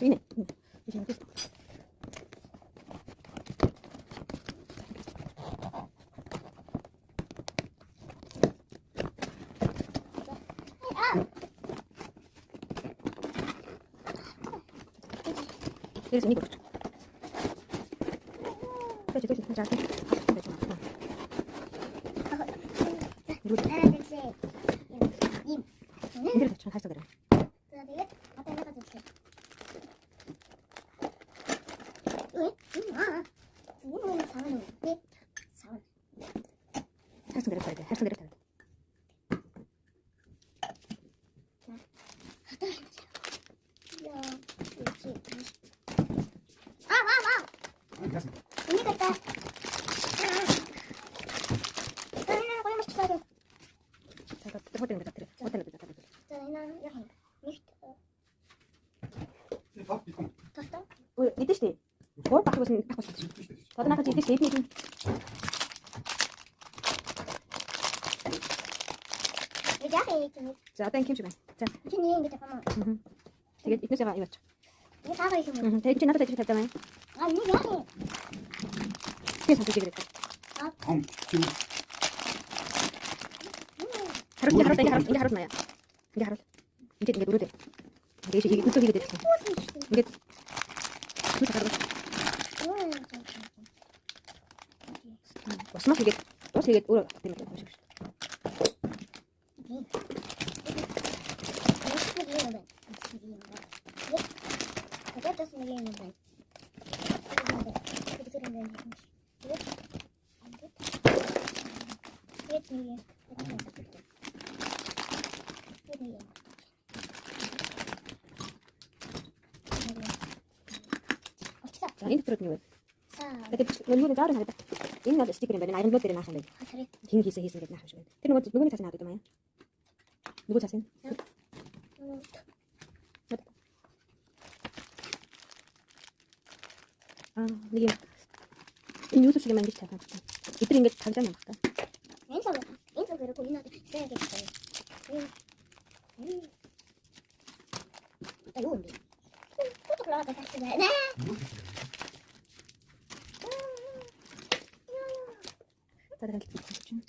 Энэ. Энэ. Дээрээс энийг өгч. За одоо ингэ юм шиг байна. За. Чи нэг ингэ тавьмаа. Тэгээд эднээс ягаа юу ач. Энэ цаагаа их юм уу? Тэгээд чи надад ажил тавьдаа маа. Аа энэ яа юм? Тийм сонсож ирээд. Аа. Том. Харуул харуул ингэ харуул ингэ харуул маяа. Ингэ харуул. Ингэ ингэ дөрүүдээ. Дээш хийгээд өсөө хийгээд байсан. Ингээд зүг харуул. Усмаа хийгээд ус хийгээд өөрөө тийм юм шиг шүү. За энэ дотрууд нь юу вэ? Тэгээд нөгөө заавар харагдах. Энэ бол стикер юм байна. Аягнууд дээр наах юм байна. Хин хийсэн хийсэн гэдэг наах юм шиг байна. Тэр нөгөө цаас наад гэдэг юм аа. Нөгөө цаас нь. Аа нэг юм. Энэ юу шиг юм ингэж тавих юм. Эдгээр ингэж тавьж байгаа юм байна. Энэ л энэ л гэрээ энэ сая гэж байна. Энэ юу юм бэ? Тутглаа тавьсан байна. За дахиад чинь.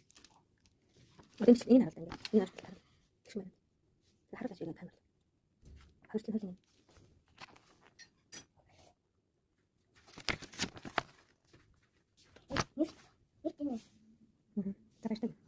Одоо энэ харуулдаг ингэ. Энэ харуулдаг. Тэгш мэн. Харуулж байгаа камер. Харуулж байгаа юм. Нэг нэг. За баярлалаа.